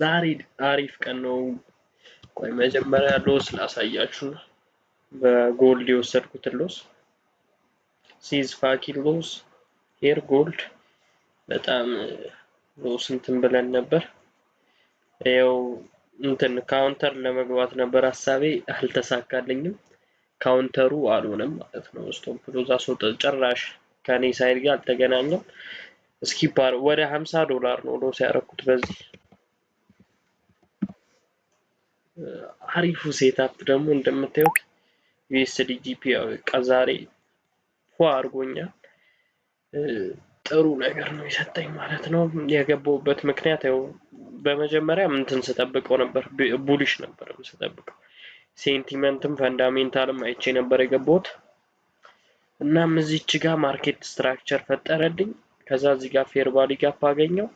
ዛሬ አሪፍ ቀን ነው። ቆይ መጀመሪያ loss ላሳያችሁ ነው። በ gold የወሰድኩትን loss፣ this fucking loss here፣ gold በጣም loss እንትን ብለን ነበር። ያው እንትን counter ለመግባት ነበር ሀሳቤ፣ አልተሳካልኝም። Counter ኡ አልሆነም ማለት ነው። Stop loss አስወጣ፣ ጭራሽ ከኔ side ጋር አልተገናኘም። Skip ወደ 50 ዶላር ነው loss ያደረኩት በዚህ። አሪፉ setup ደግሞ እንደምታዩት USDJPY በቃ ዛሬ ፏ አድርጎኛል። ጥሩ ነገር ነው የሰጠኝ ማለት ነው። የገባሁበት ምክንያት ያው በመጀመሪያ እንትን ስጠብቀው ነበር፣ bullish ነበር ስጠብቀው፣ sentiment ም fundamental ም አይቼ ነበር የገባሁት። እናም እዚች ጋር market structure ፈጠረልኝ። ከዛ እዚህ ጋር fair value gap አገኘው።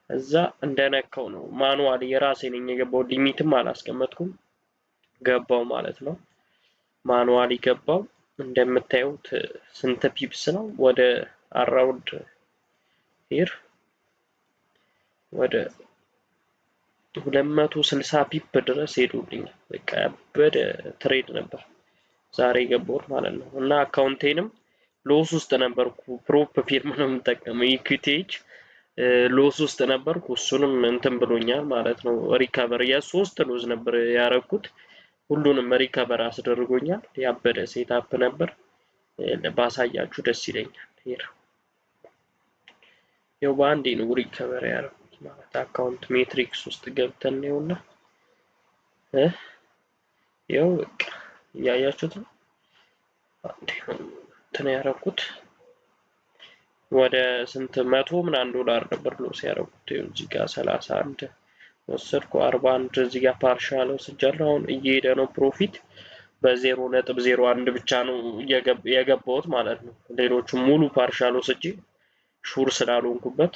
እዛ እንደነካው ነው manual የራሴ ነኝ የገባው፣ limit ም አላስቀመጥኩም፣ ገባው ማለት ነው። Manually ገባው። እንደምታዩት ስንት pips ነው? ወደ around here ወደ 260 pip ድረስ ሄዱልኛል። በቃ ያበደ trade ነበር ዛሬ የገባሁት ማለት ነው። እና account ኤንም loss ውስጥ ነበርኩ። Prop firm ነው የምጠቀመው፣ Equity loss ውስጥ ነበርኩ። እሱንም እንትን ብሎኛል ማለት ነው። Recover የሶስት loss ነበር ያረኩት። ሁሉንም recover አስደርጎኛል። ያበደ setup ነበር። ባሳያችሁ ደስ ይለኛል። Here ያው በአንዴ ነው recover ያደረኩት ማለት account metrics ውስጥ ገብተን ነውና ያው በቃ እያያችሁት ነው። አንዴ ነው እንትን ያደረኩት፣ ወደ ስንት መቶ ምናምን ዶላር ነበር loss ያደረኩት። እዚህ ጋር 31 ወሰድኩ፣ 41 እዚህ ጋር partial ወስጃለሁ። አሁን እየሄደ ነው profit፣ በ0.01 ብቻ ነው የገባሁት ማለት ነው። ሌሎቹ ሙሉ partial ወስጄ sure ስላልሆንኩበት፣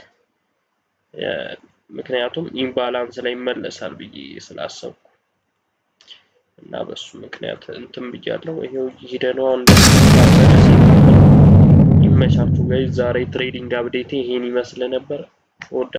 ምክንያቱም imbalance ላይ ይመለሳል ብዬ ስላሰብኩ እና በሱ ምክንያት እንትን ብያለሁ። ይሄው እየሄደ ነው አሁን። ይመቻችሁ guys። ዛሬ trading update ይሄን ይመስል ነበር።